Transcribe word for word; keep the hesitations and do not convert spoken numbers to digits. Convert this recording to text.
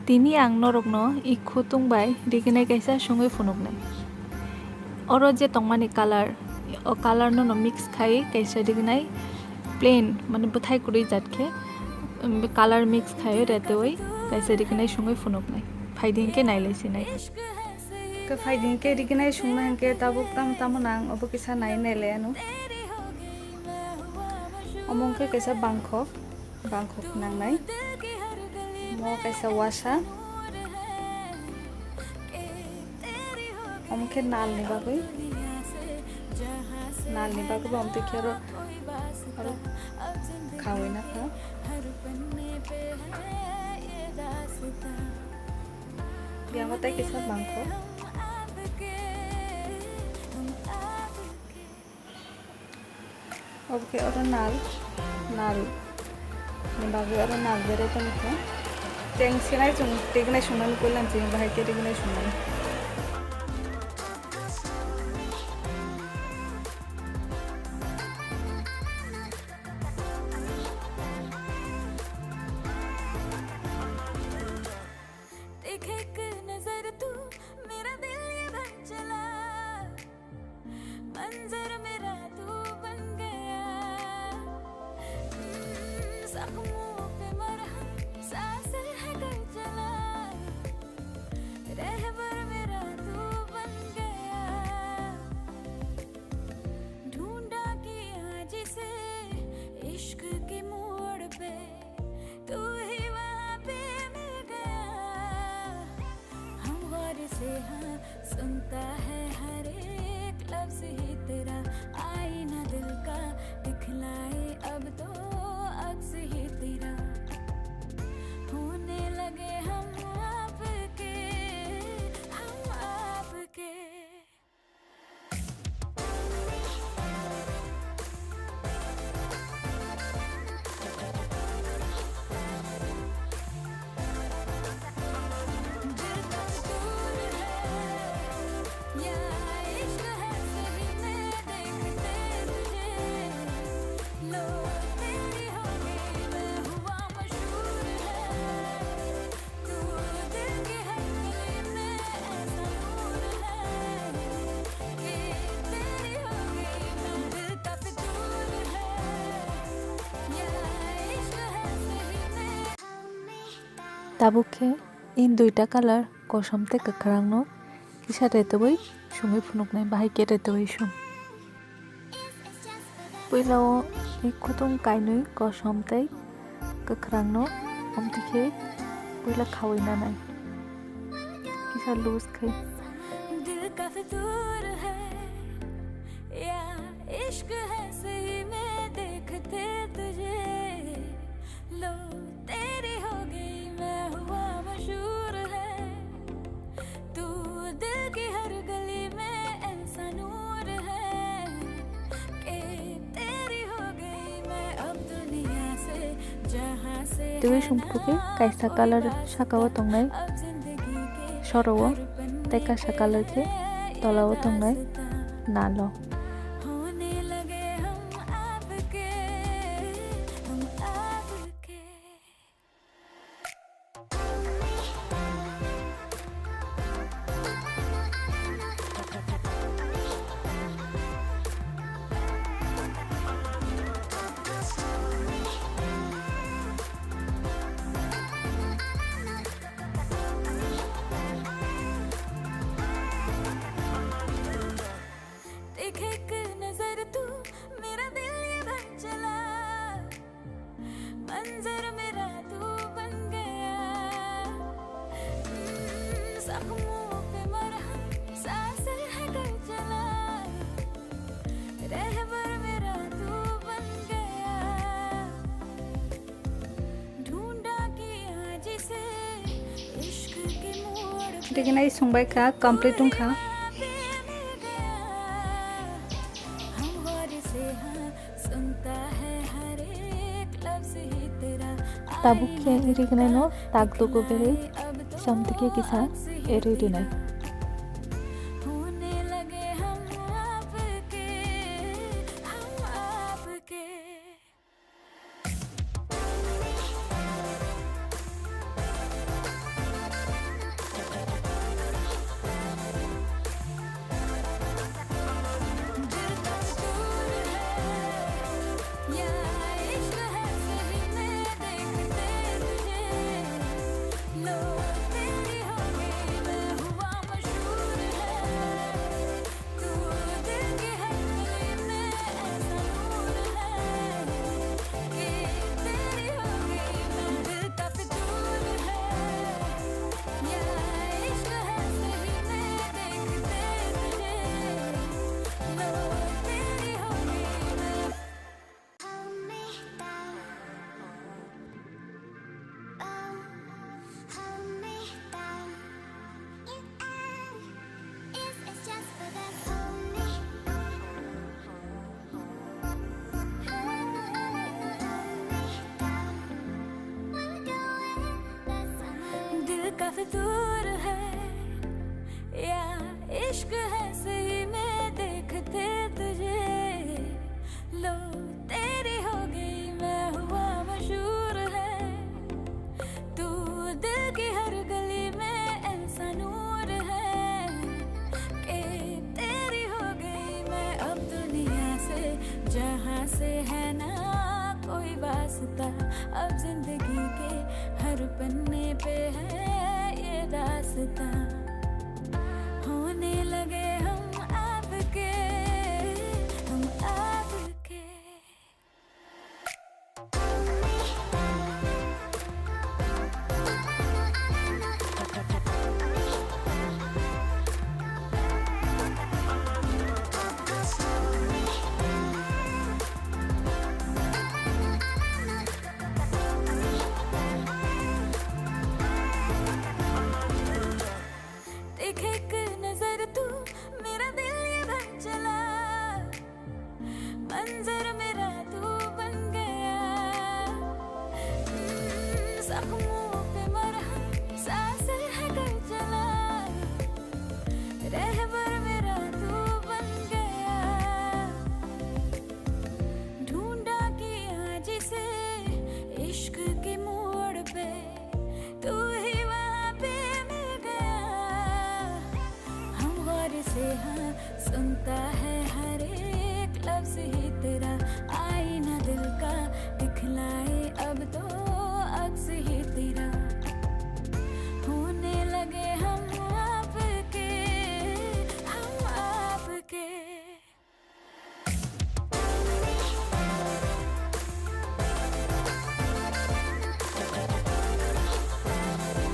Tini ang norokno i khutung bai rignai kaisa sungwi phunuknai. Oro je tongmani color, o color no no mix khai kaisa rignai plain, mane bwthai kwrwi jat khe, um, color mix khai retewi kaisa rignai sungwi phunuknai. Phaidi hinkhe nailai sinai. Khe phaidi hinkhe rignai sungna hinkhe tabuk tamo tamo nang obo kisa nai nailai ano. Omo hinkhe kaisa bangkok. Bangkok nangnai. Mo kaisa wasa. Omo khe nalni bagwi. Nalni bagwi bo omo twi khe aro, aro khawi nakha. Biyango tei kisa bangkok. Obo khe oro nal, nal ni bagwi oro nal berwi tongkha. Teng sinai chwng rignai sungmani puila chini bahai khe rignai sungmani. देख एक नजर तू मेरा दिल ये भर चला मंजर मेरा तू बन गया। हम्म, जख्मों पे मरहम सांस है कर चला। रहबर मेरा तू बन गया। ढूंढा किया जिसे इश्क के मोड़ पे, तू ही वहाँ पे मिल गया। हम गौर से हाँ सुनता है हर एक लफ्ज ही तेरा, आईना दिल का दिखलाए अब तो अक्स ही तेरा। होने लगे हम आपके, हम आपके। Tabuk khe in duita colour, kosom tei kwkhwrangno kisa retobwi sungwi phunuknai, bahai khe retobwi sung. Puila o i khutung kainwi kosom tei kwkhwrangno omtwi khe puila khawi nanai, kisa loose khai. दिल काफी दूर है या इश्क है सही में देखते तुझे। लो तेरी हो गई मैं हुआ मशहूर है। तू दिल की हर गली में ऐसा नूर है कि तेरी हो गई मैं अब दुनिया से, जहाँ से Twi sumphru khe kaisa colour saka o tongnai soro o, tei kaisa colour khe tola o tongnai nalo. देख एक नजर तू मेरा दिल ये भर चला। मंजर मेरा तू बन गया। हम्म, जख्मों पे मरहम सांस है कर चला। रहबर मेरा तू बन गया। ढूंढा किया जिसे इश्क के मोड़ पे। Rignai sungbai kha, complete wngkha. हम गौर से हाँ Tabuk khe rignai no tak dugo berwi, samtwi khe kisa eri rinai. जहाँ से है ना कोई वास्ता, अब जिंदगी के हर पन्ने पे है ये दास्तां। होने लगे हम आपके, हम आपके। देख एक नजर तू, मेरा दिल ये भर चला, मंजर मेरा तू बन गया। हम्म, जख्मों